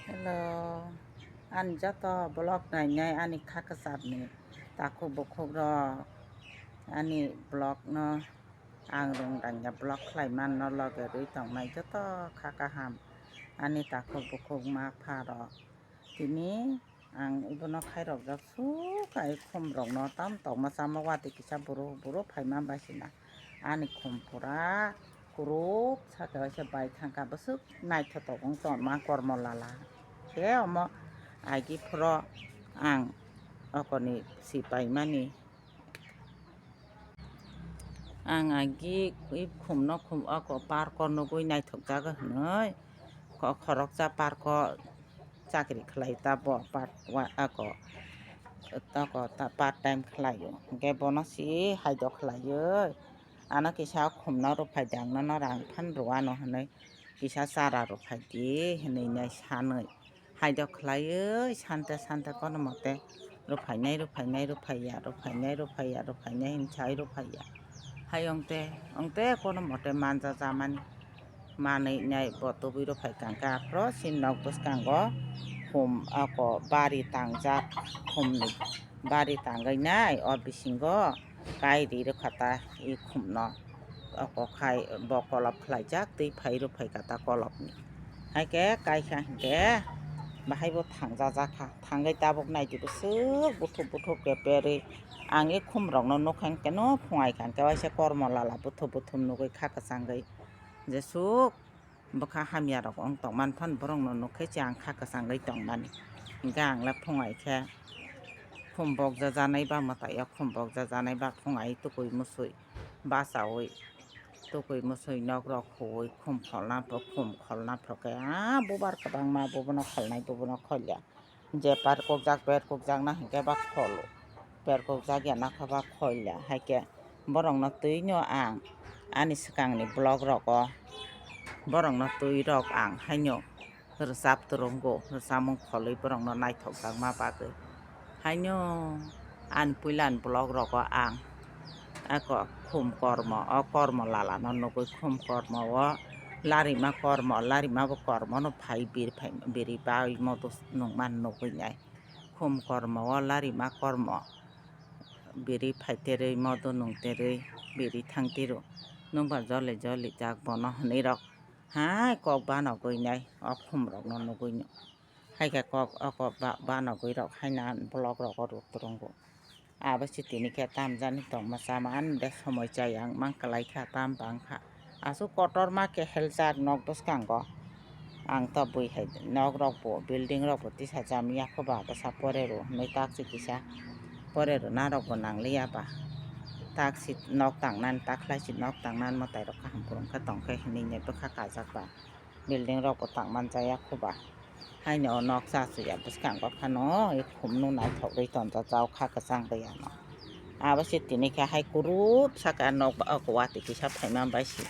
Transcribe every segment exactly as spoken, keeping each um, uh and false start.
Hello, ani joto vlog nainai ani kha kwchar ni takhuk bukhuk rok, ani vlog no ang rung rang ya vlog khlai man no loge rwi tong nai joto kha kaham ani takhuk bukhuk ma pha rok. Tini ang ibono khairokjak suk ai khum rokno tam tokma chama watwi kisa buru buru phaima bai sina ani khum pura kuruk saka waisa bai thangkha bwswk naithotok wng tongma kormo lala. Khe omo agi phuro ang okoni si paimani. Ang agi i khumno khum oko parko nugui naithokjago hinui ko-, khoroksa parko chakri khlai tabo part wa-, ako, ako ta part time khlaio. Hwnkhe bono si haido khlaioi. Ano kisa khumno rwphai di, ang nono rang phan rwano hinui kisa chara rwphai di hinui nai sanui. Haido khlaioi sante sante kono mote rwphainai, rwphainai, rwphaiya, rwphainai, rwphaiya, rwphainai hinwi sai rwphaiya. Hai ongte, ongte kono mote manja jamani manwi nai bo tubui rwphai kangkha. Aphro si nok bwskango khum ako bari tangjak, khumni bari tangwi nai o bisingo kairi rwkha ta i khumno. Oko khai bo kolop khlaijak, twi phai rwphai kha ta kolopni. Hai khe kaikha hinkhe bahai bo thangjajak kha. Thangwi tabuk naidi bwswk buthuk buthuk khe perwi ang i khum rokno nukha hinkhe no phungai kha hinkhe waisa kormo lala buthum buthum nugwi kha kwchangwi jesuk bwkha hamya rok wng tongmani phano borokno nukhe chwng kha kwchangwi tongmani. Hinkhe ang le phungai khe khum bokja janai ba mwtai o khum bokja janai ba phungai tukui musui bachaui tukui musui nok rok huui khum kholna pho khum kholna pho khe a bubar kwbangma bubono kholnai bubono kholya. Je par kukjak per kukjak na hinkhe ba kholo, per kukjak ya na khe ba khoila. Hai khe borokno twi no ang ani swkangni vlog rogo borokno twi rok ang haino rwchap twrwngo, rwchapmung kholwi borokno naithokjakma bagwi. Haino ani puilani vlog rogo ang eko khum kormo, o kormo lalano nugwi khum kormo o larima kormo, larima bo kormo no phai bir phai biri bai modo nungma nugwi nai. Khum kormo o larima kormo biri phai terwi modo nung terwi biri thang tiro nungba joli joli jak bono hinwi rok hai kok banogwi nai o khum rokno nugwi no. Hai khe kok o kok ba-, banogwi rok haina vlog rogo rwk twrwngo. Abo se tini khe tamjani tongma chama ani de somoi chai ang mang kwlai kha tam bang kha. Aswk kotorma khe heljak nok bwskango. Ang to bui hai nok rok bo building rok bo tisa jamiya kho ba bwsa pore rw hinwi tak si kisa pore rw na rok bo nang liya ba. Tak si nok tang nani tak khlai si nok tang nani mwtai rok kaham kwrwng khe tong khe hinwi nai bwkha kajak ba. Building rok bo tang man jaya kho ba. Haino o nok cha chuya bwskango phano i khum no naithok rwi tonjak jao kha kwchang rwi ano. Abo se tini khe hai kurup saka nok ba oko watwi kisa phaima bai se.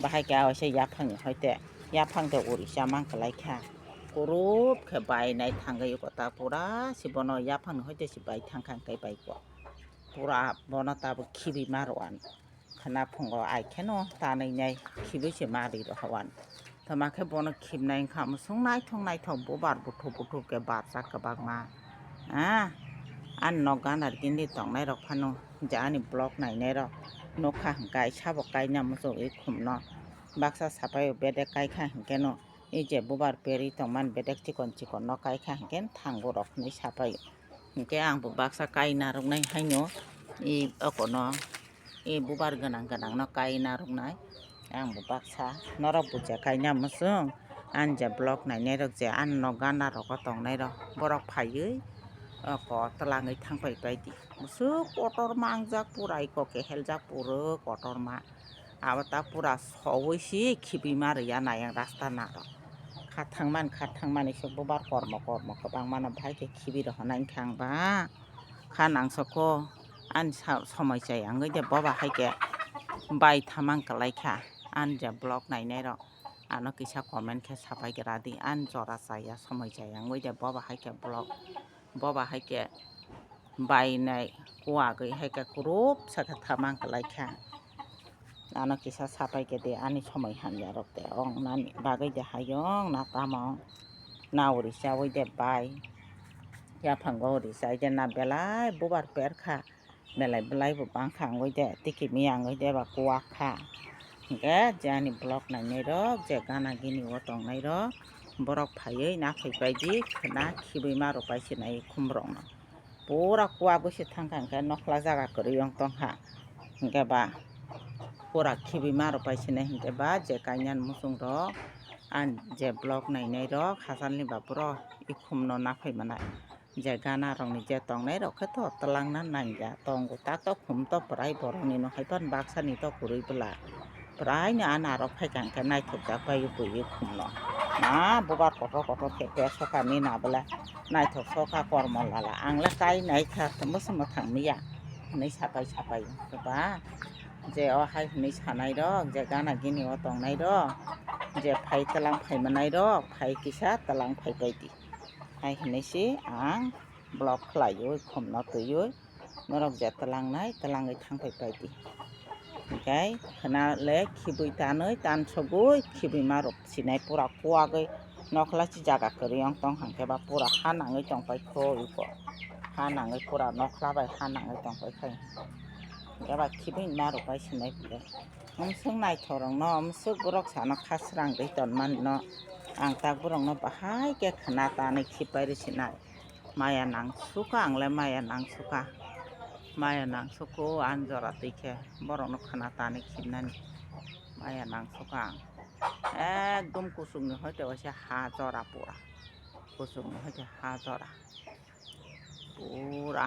Bahai khe abo se yaphang ni hoite yaphang de uri cha mang kwlai kha. Kurup khe bai nai thangwi eko ta pura se bono yaphang ni hoite se bai thang kha hwnkhe bai kok. Pura bono tabuk khibi ma rw ano. Khwna phungo ai kheno tanwi nai khibui se ma ri rw hao ano. Tama khe bono khibnai wngkha musung naithok naithok bubar buthuk buthuk khe barjak kwbangma. Ah, ani nok gana gini tongnai rok phano je ani vlog nainai rok nukha hwnkhe ai sabo kaina muchungwi khumno baksa sapai o bedek kaikha hwnkhe no. I je bubar peri tongmani bedek chikon chikon no kaikha hwnkhe thango rok hinwi sapai o. Hwnkhe ang bo baksa kaina rwknai haino i okono i bubar gwnang gwnang no kaina rwknai. Ang bo baksa norok bo je kaina muchung ani je vlog nainai rok je ani nok gana rogo tongnai rok borok phaiwi oko twlangwi thangpai baidi. Musuk kotor mangjak pura iko keheljak pura kotorma. Abo ta pura soui si khibi ma rwya nai ang rasta narok. Kha thangmani, kha thangmani se bubar kormo, kormo kwbangma no bahai khe khibi rohonai wngkha ang ba. Kha nangsoko ani sa-, somoi chai ang de boba hai khe bai thamang kwlai kha. Ani je vlog nainai rok ano kisa comment khe sapai gra di. Ani jora chaya somoi chai ang de boba hai khe vlog. Boba hai khe bainai kuagwi hai khe kurup sa khe thamang kwlai kha. Ano kisa sapai khe de ani somoi hamya rok de ong nani bagwi de hayung na tamo. Nao ri chawi de bai. Yaphango ri chai de na belai bubar per kha. Belai belai bo bang kha wngwi de, tiki miyang wngwi de ba kuwak kha. Hwnkhe je ani vlog nainai rok, je gana gini o tongnai rok, borok phaiwi na phaipai di, khwna khibwi ma rwpai se nai khum rok no. Pura kuwagwi se thang kha, hwnkhe nokhla jaga kwrwi wng tong kha. Hwnkhe ba pura khibwi ma rwpai se nai, hwnkhe ba je kainan muchung rok, ani je vlog nainai rok, hachal ni ba pura i khum no na phai manai. Je gana rok ni je tongnai rok khe to twlang na nang ya, tongo ta to khum to pwrai borok ni no hai phano baksa ni to kwrwi bwla. Pwraino a narwk phaikha hwnkhe naithokjak bai o bui o khumno. Ma bubar kotor kotor khe ber sokha ni na bwle naithok sokha kormo lala. Ang le kai nai kha, mwswk mwthang miya hwnwi sapai sapai ba. Je o hai hwnwi sanai rok, je gana gini o tongnai rok, je phai twlang phai manai rok, phai kisa twlang phai pai di. Hai hwnwi se ang vlog khlaiwi khumno twiwi norok je twlangnai twlangwi thang phai pai di. Hwnkhe khwna le khibwi tanwi tansogwi khibwi ma rwk sinai pura kuwagwi nokhla si jaga kwrwi wng tong hwnkhe ba pura ha nangwi tong pai kho iko. Ha nangwi pura nokhla bai ha nangwi tong pai khai. Hwnkhe ba khibwi ma rwk pai sinai pura. Umswk naithok rokno, umswk borok sana kha srang rwi tonmani no, ang tak borokno bahai khe khwna tanwi khipai rw sinai. Maya nang sukha, ang le maya nang sukha. Maya nang sukho, ang jora twi khe borokno khwna tanwi khibnani. Maya nang sukha ang. Ekdom kuchukni hoite waisa ha jora pura. Kuchukni hoite ha jora. Pura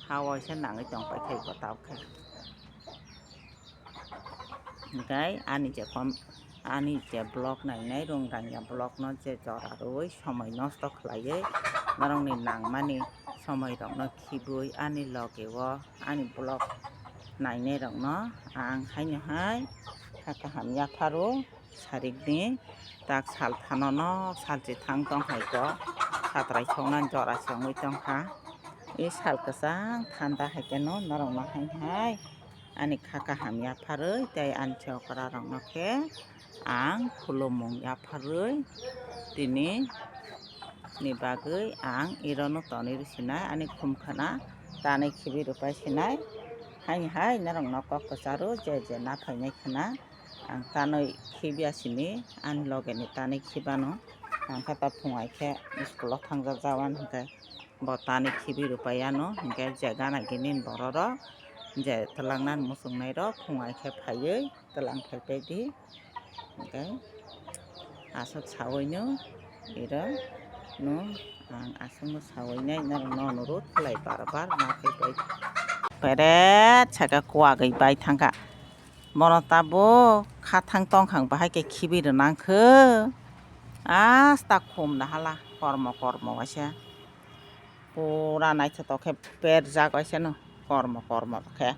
ha waisa nangwi tong pai khai ko tabuk khe. Hwnkhe ani je kom, ani je vlog nainai rung rangya vlog no je jora rwui somoi nosto khlaiwi norokni nangmani somoi rokno khibui ani loge o ani vlog nainai rokno ang haino hai kha kaham yapharo. Sarikni tak sal thano no salchi thang tong hai ko satrai songna jora songwi tong kha. I sal kwchang thanda hai khe no norok no hai hai ani kha kaham yapharwi tei ani chokra rok no khe ang khulumung yapharwi tini ni bagwi ang iro no tonwi rw sinai ani khum khwna tanwi khibi rw pai sinai. Haini hai norok no kok kwcharo je je na phainai khwna. Ang tanwi khibiya simi ani loge ni tanwi khibano. Ang khe ta phung ai khe school o thangjak jawan hwnkhe bo tanwi khibi rw pai ano hwnkhe je gana gini borok rok je twlang nani muchung nai rok phung ai khe phaiwi twlang phai pai di hwnkhe aswk sawi no iro no ang aswk no sawi nai norok no onurot khlai bar bar ma phai pai. Peret saka kuwagwi bai thangkha. Bono tabuk khathang tongkhang bahai khe khibi rwnang khe. Asta khum nahala kormo kormo waisa. Pura naithotok khe perjak waisa no kormo kormo khe.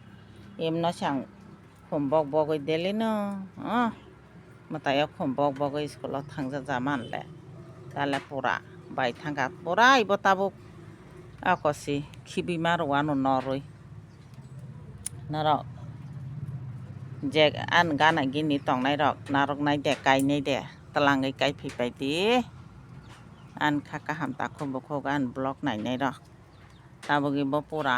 Imno se ang khum bok bogwi delino. Oh, mwtaio khum bok bogwi school o thangjak ja man le. Tale pura bai thangkha. Pura ibo tabuk ako si khibi ma rwano norwi. Norok je an gana gini tongnai rok narwk nai de kai nai de twlangwi kai phi pai di. An kha kaham takhuk bukhuk an vlog nai nai rok tabuk bo pura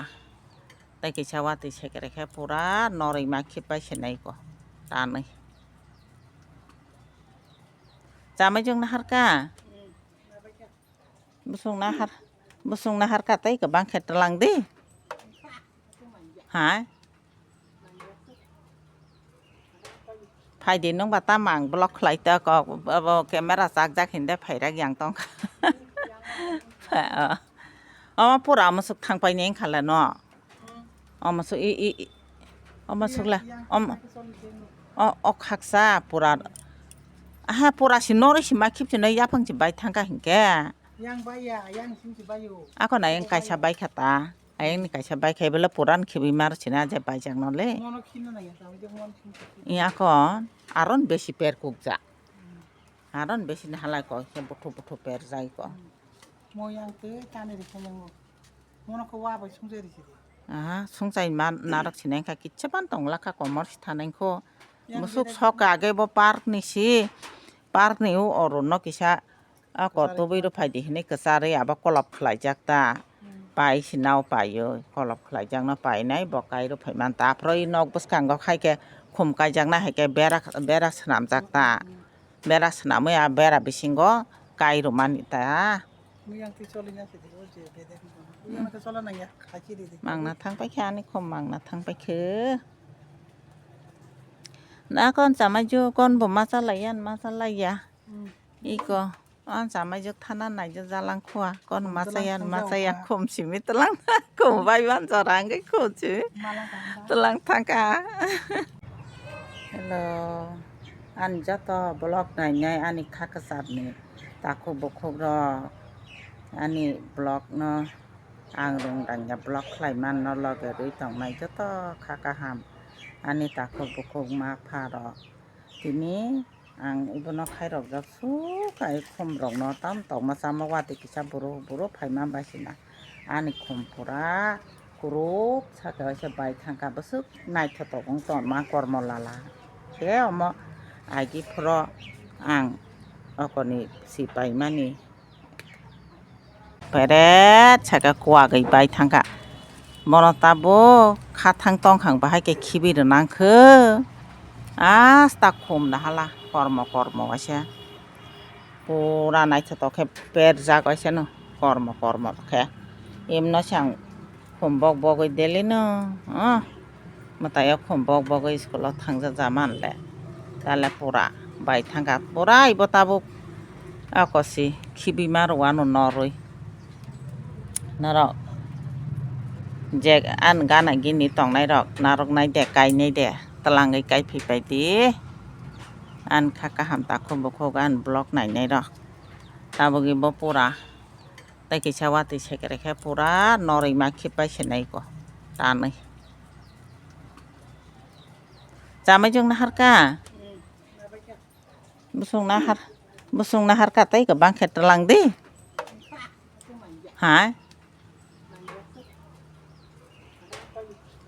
tei kisa watwi sekre khe pura norwi ma khipai se nai ko tanwi. Chamai jwng nahar kha? Busung nahar, busung nahar kha tei kwbang khe twlang di. Hai. Phai di nwng ba tamo ang vlog khlai ta kok, abo camera chak jak hinde phai rak yang tong kha. Pha, oh. Omo pura musuk thang pai ni wng kha le no. Omo su i, i, i. Omo sukla. Om, o, o khaksa pura. Aha, pura si noroi si ma khip si noi yaphang si bai thangkha hinkhe. Yang bai ya, yang sim si bai yo. Ako na yang kaisa bai kha ta. Ayang ni kaisa bai khai bele puran khibi mar si na je bai jak no le. Mono khino na ya, ta wi de mon sim si. Iya kon, aron besi per kuk ja. Aron besi na halai ko, se buthu buthu per jai ko. Mo yang te tani ri kha yang o. Mono khe wa bai sungchai risi de. Aha, sungchai ma narok sinai kha kicha pan tong lakha komor si thanai kho. Yang musuk bere sok age bo park ni si, park ni o oro no kisa A kotubui rw phai di hinui kwcharwi abo kolop khlaijak ta. Pai si nao paiwi kolop khlaijakno painai bo kairw phaiman ta. Aphro i nok bwskango khai khe khum kaijaknai hai khe bera, bera swnamjak ta. Bera swnamwi a bera bisingo kairw mani ta. Mangna thang paikhe ani khum mangna thang paikhe. Na kon chamai ju kon bo ma chalaiya ma chalaiya. Iko, ang chamai jok thana nai jok jalang khua, kon machaya, machaya khum simi tlang, khum bai ban jora angke khum simi tlang thangka. Hello, ani joto vlog nainai ani kha kwchar ni takhuk bukhuk rok, ani vlog no ang rung dangya vlog khlai man no loge rwi tong nai joto kha kaham ani takhuk bukhuk ma pha rok. Tini ang ibono khairokjak suk ai khumrokno tam tokma chama watwi kisa buro buro phaima bai sina ani khum pura kuruk saka waisa bai thangka bwswk naithotok wng tonma kormo lala. Tei omo agi phuro ang okoni si paimani. Peret saka kuagwi bai thangka. Bono tabuk khathang tongkhang bahai khe khibi rwnang khe. Asta khum nahala kormo kormo waisa. Pura naithotok khe perjak waisa no kormo kormo khe. Imno se ang khum bok bogwi delino. Ah. Mwtaio khum bok bogwi school o thangja ja manle. Tale pura bai thangka pura ibo tabuk ako si khibima rwano norwi. Norok je an gana gini tongnai rok narwk nai de kainai de twlangwi kaiphi pai di. An kha kaham takhuk bukhuk an vlog nainai rok tabuk ibo pura. Tei kisa watwi sekre khe pura norwi ma khipai se nai ko tanwi. Chamai jwng nahar ka? Busung nahar, busung nahar ka tei kwbang khe twlang di. Hai.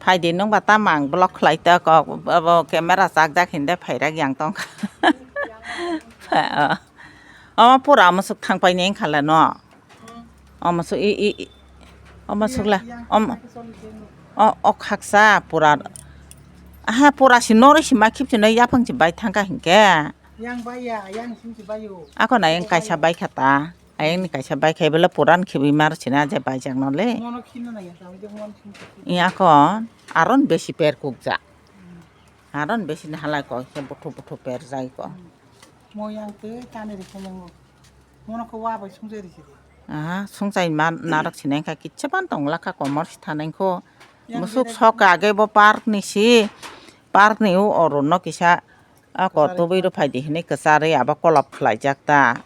Phaidi nung ba tamo ang vlog khlai ta kok abo camera chakjak hinde phairak yang tong kha. Omo pura musuk thang pai neng khala no. Omo su i i i. Omo sukla. Om o o khaksa pura. Aha pura si noroi si ma khip si no yaphang si bai thang kha hinkhe. Yang bai ya, yang sing si bai yo. Ako na yang kaisa bai kha ta. Ayang ni kaisa bai khai bele puran khibi mar sina je bai jak no le. Mono khino na ya, tamo je mon sing si. Iya kon aron besi per kuk ja. Aron besi na halai ko se buthu buthu per jai ko. Mo yang te tani ri khe yang. Mono ko wa bai sung jai ri si. Aha, sung jai ma narok sina kha kicha ban tong lakha komor si thanai ko. Musuk sok age bo park ni si. Park ni u oro no kisa. Ako tubui rw phai di hinui kwcharwi abo kolop khlaijak ta.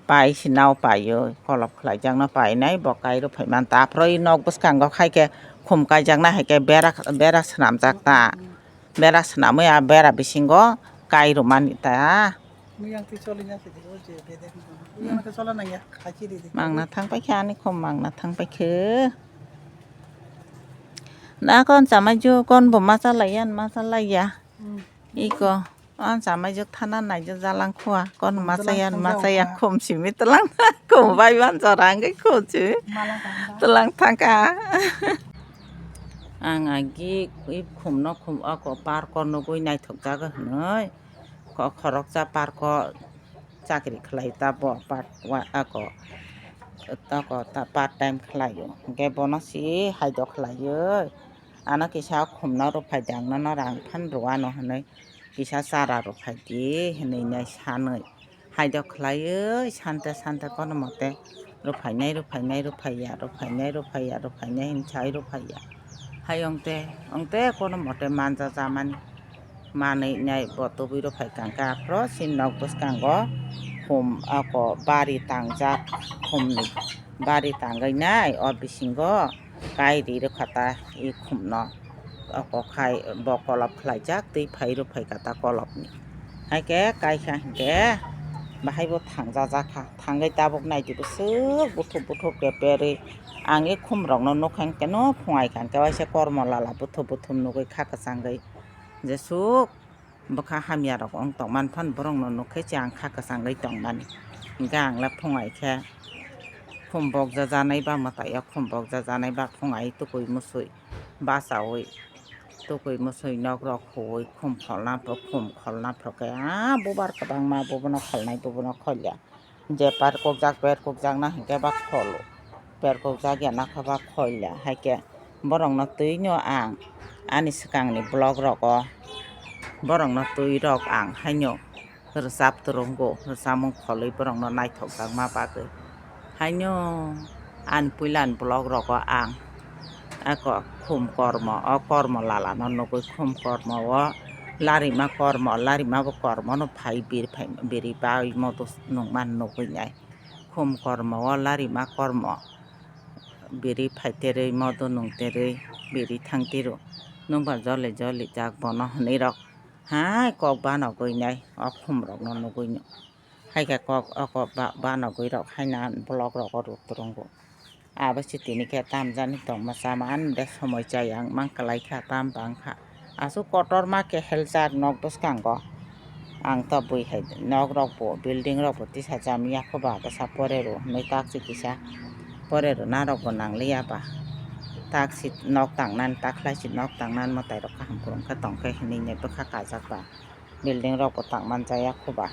Pai si nao paiwi kolop khlaijakno painai bo kairw phaiman ta. Aphro i nok bwskango khai khe khum kaijaknai hai khe bera, bera swnamjak ta. Bera swnamwi a bera bisingo kairw mani ta. Mangna thang paikhe ani khum mangna thang paikhe. Na kon chamai ju kon bo ma chalaiya ma chalaiya. Iko, ang chamai jok thana nai jok jalang khua, kon machaya, machaya khum simi tlang, khum bai ban jora angke khum simi tlang thangka. Ang agi i khum no khum ako park o nugui naithok jago hinui, ko khoroksa park o chakri khlai ta bo part wa ako tako ta part time khlaio, hwnkhe bono si haido khlaioi. Ano kisa khumno rwphai di, ang nono rang phan rwano hinui kisa chara rwphai di hinui nai sanwi. Haido khlaioi sante sante kono mote rwphainai, rwphainai, rwphaiya, rwphainai, rwphaiya, rwphainai hinwi sai rwphaiya. Hai ongte, ongte kono mote manja jamani. Manwi nai bo tubui rwphai kangkha, aphro chini nok bwskango khum ako bari tangjak, khumni bari tangwi nai o bisingo kairi rwkha ta i khumno. Oko khai bo kolop khlaijak, twi phai rwphai kha ta kolopni. Hai khe kaikha hinkhe bahai bo thangjajakha, thangwi tabuk naidi bwswk buthuk buthuk khe berwi ang i khumrokno nukha hinkhe no phungai kha hinkhe waisa kormo lala buthum buthum nugwi kha kwchangwi. Jesuk bwkha hamya rok wng tongmani phano borok no nukhe se ang kha kwchangwi tongmani. Hingke ang le phungai khe khum bokja janai ba mwtai o, khum bokja janai ba phungai tukui musui bachaui, tukui musui nok rok huui khum kholna pho, khum kholna pho khe a bubar kwbangma, bubono kholnai, bubono kholya. Je perkukjak, perkukjak na hingke ba kholo, perkukjak ya na khe ba kholya. Hai khe borokno twi no ang ani swkangni vlog rogo borokno twi rok ang haino rwchap twrwngo, rwchapmung kholwi borokno naithokjakma bagwi. Haino ani puilani vlog rogo ang eko khum kormo, o kormo lalano nugwi, khum kormo o larima kormo, larima bo kormo no phai biri phai, biri bai modo nungmani nugwi nai. Khum kormo o larima kormo biri phai terwi, modo nung terwi, biri thang tiro, nungba joli joli jak bono hwnwi rok. Hai kok banogwi nai o khum rokno nugwi no. Hai khe kok o kok ba-, banogwi rok haino vlog rogo ruk twrwngo. Abo se tini khe tamjani tongma chama ani de somoi chai ang mang kwlai kha, tam bang kha. Aswk kotorma keheljak nok bwskango. Ang to bui hai nok rok bo, building rok bo tisa jamiya kho ba, bwsa pore rw hwnwi tak se kisa pore rw na rok bo nang liya ba. Tak se nok tang nani, tak khlai se nok tang nani mwtai rok kaham kwrwng khe tong khe hwnwi nai bwkha kajak ba. Building rok bo tang man jaya kho ba.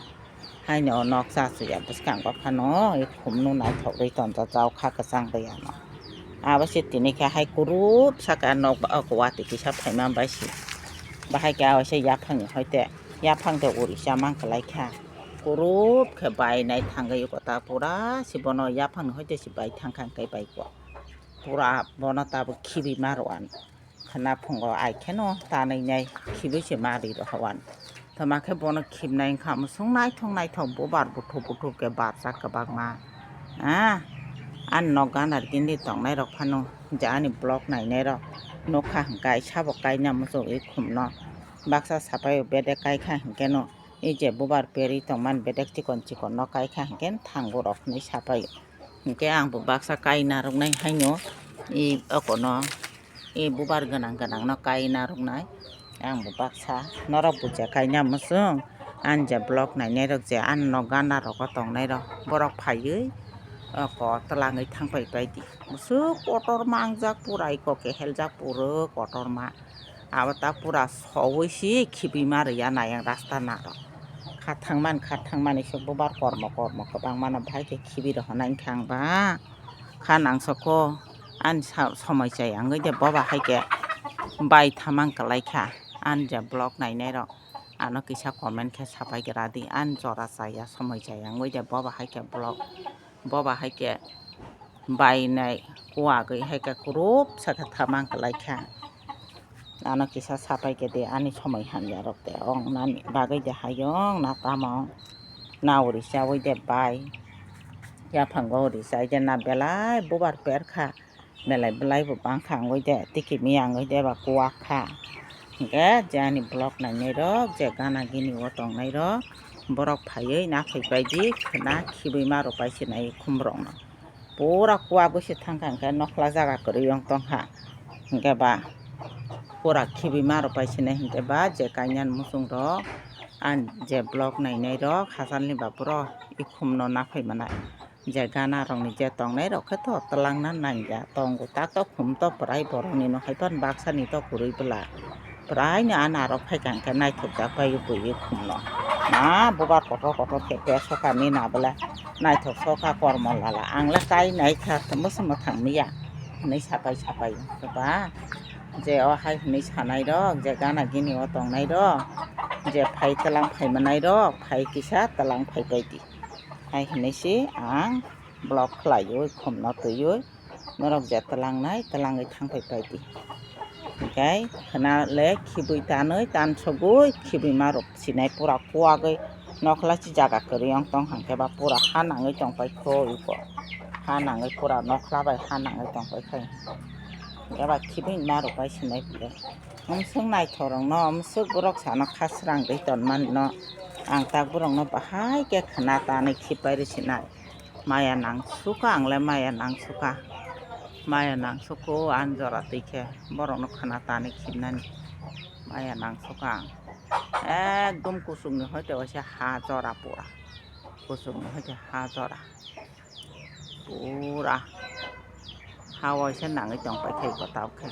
Haino o nok cha chuya bwskango phano i khumno naithok rwi tonjak, jao kha kwchang rwi ano. Abo se tini khe hai kurup saka nok ba, o watwi kisa phaima bai se. Bahai khe a waisa yaphangni hoite, yaphang de uri cha mang kwlai kha. Kurup khe bai nai thangwi kota pura se bono yaphangni hoite se bai thang kha hwnkhe bai kho. Pura bono tabuk khibi ma rw an. Khwna phungo ai kheno tanwi nai khibui se ma ri rw hwn. Tama khe bono khibnai wngkha, musung naithok naithok bubar buthuk buthuk khe barjak kwbangma. Ah, ani nok gana gini tongnai rok phano je ani vlog nainai rok nukha hwnkhe ai sabo kaina muchungwi khumno. Baksa sapai o bedek kai kha hwnkhe no, i je bubar peri tongmani bedek chikon chikon no kai kha hwnkhe thango rok hinwi sapai o. Hwnkhe ang bo baksa kaina rwknai haino, i okono, i bubar gwnang gwnang no kaina rwknai. Ang bo baksa norok bo je kaina muchung, ani je vlog nainai rok je ani nok gana rogo tongnai rok, borok phaiwi oko twlangwi thangpai pai di. Musuk kotor mangjak pura, iko keheljak pura kotorma. Abo ta pura soui si khibima rwya nai ang rasta narok. Kha thangmani, kha thangmani se bubar kormo, kormo kwbangma no bahai khe khibi rohonai wngkha ang ba. Kha nangsoko ani sa-, somoi chai wngwi de bo bahai khe bai thamang kwlai kha. Ani je vlog nainai rok ano kisa comment khe sapai gra di, ani jora chaya somoi chaya wngwi de bo bahai khe vlog. Bo ba hai khe bai nai kuagwi hai khe kurup sa khe thamang kwlai kha. Ano kisa sapai khe de ani somoi hamya rok de ong nani bagwi de hayung na tamo na uri chaui de bai. Yaphango uri chai de na belai bubar per kha. Belai belai bo bangkha wngwi de, tiki miyang wngwi de ba kuak kha. Hingke je ani vlog nainai rok, je gana gini o tongnai rok, borok phaiwi na phaipai di, khwna khibui ma rok pai sinai khum rok no. Pura kuak bwsi thang kha, hingke nokhla jaga kwrwi wng tong kha. Hingke ba pura khibui ma rok pai sinai hingke ba je kainan muchung rok, ani je vlog nainai rok, hachal ni ba pura i khum no na phai manai. Je gana rok ni je tongnai rok khe to twlang na nang ya, tongo tak to khum to pwrai borok ni no hai phano baksa ni to kwrwi bwla pwrai no ana rok phai kha hwnkhe naithok jak bai bui khum no na bubar kotor kotor khe khe soka ni na bwla naithok soka kormo lala ang le kai nai kha tamo se mwthang miya hinui sapai sapai ba je o hai hinui sanai rok je gana gini o tongnai rok je phai twlang phai manai rok phai kisa twlang phai pai di. Hai hinui se ang vlog khlaiwi khumno twiwi norok je twlang nai twlangwi thang phai pai di. Hingke khwna le khibui tanwi tansogwi khibui ma rok sinai pura kuwagwi nokhla si jaga kwrwi wng tong hangke ba pura ha nangwi tong pai kho iko ha nangwi pura nokhla bai ha nangwi tong pai khai hingke ba khibui ma rok bai sinai pura. Umswk naithok rok no umswk borok sana kha srang ri ton mani no ang tak borok no bahai khe khwna tanwi khipai ri sinai. Maya nang suka ang le maya nang suka. Maya nang suko ani jora twi khe borok no khwna tanwi khibnani. Maya nang suka ang. Ekdom kuchuk ni hoite waisa ha jora pura. Kuchukno hai khe ha jora pura ha waisa nangwi tong pai khe bo tabuk khe.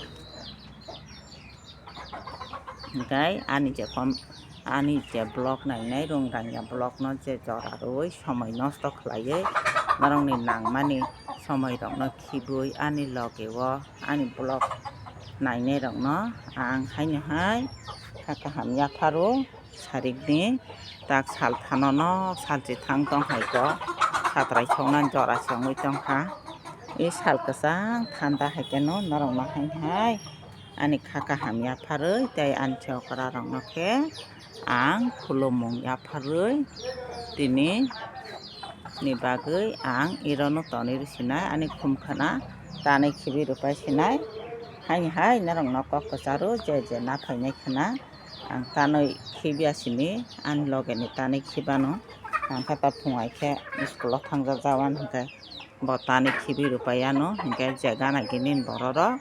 Hwnkhe ani je kom ani je vlog nainai rung rangya vlog no je jora rwui somoi nosto khlaiwi norokni nangmani somoi rokno khibui ani loge o ani vlog nainai rokno ang haino hai kha kaham yapharo. Sarikni tak sal thano nok salchi thang tong hai kok satrai songna jora se wngwi tong kha. I sal kwchang thanda hai khe no norok no hai hai ani kha kaham yapharwi tei ani chokra rok no khe ang khulumung yapharwi tini ni bagwi ang irono tonwi rw sinai ani khum khana tanwi khibi rw pai sinai. Haini hai norok no kok kwcharo je je na phainai khana ang tanwi khibiya sini ani loge ni tanwi khibano ang khe ta phung ai khe school o thangjak jawan hwnkhe bo tanwi khibi rw pai ano hwnkhe je gana gini borok rok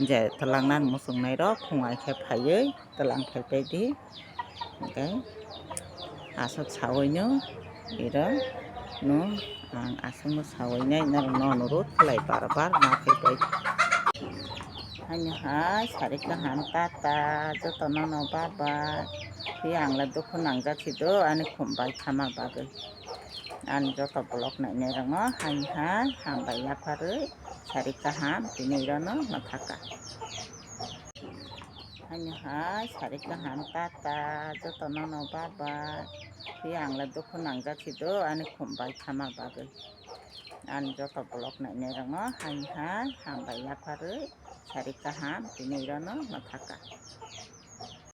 je twlangna muchungnai rok phung ai khe phaiwi twlang phaipai di. Hwnkhe aswk saui no iro no ang aswk no saui nai norok no onurot khlai bar bar ma khe bai. Haino hai sari kaham tata joto no no bye bye. Phiya ang le dukhu nangjak si do ani khum bai thama bagwi. Ani joto vlog nainai rok no haino hai hambai yapharwi sari kaham tini iro no no thaka. Haino hai sari kaham tata joto no no bye bye. Phiya ang le dukhu nangjak si do ani khum bai thama bagwi. Ani joto vlog nainai rok no haino hai hambai yapharwi sari kaham tini iro no no thaka.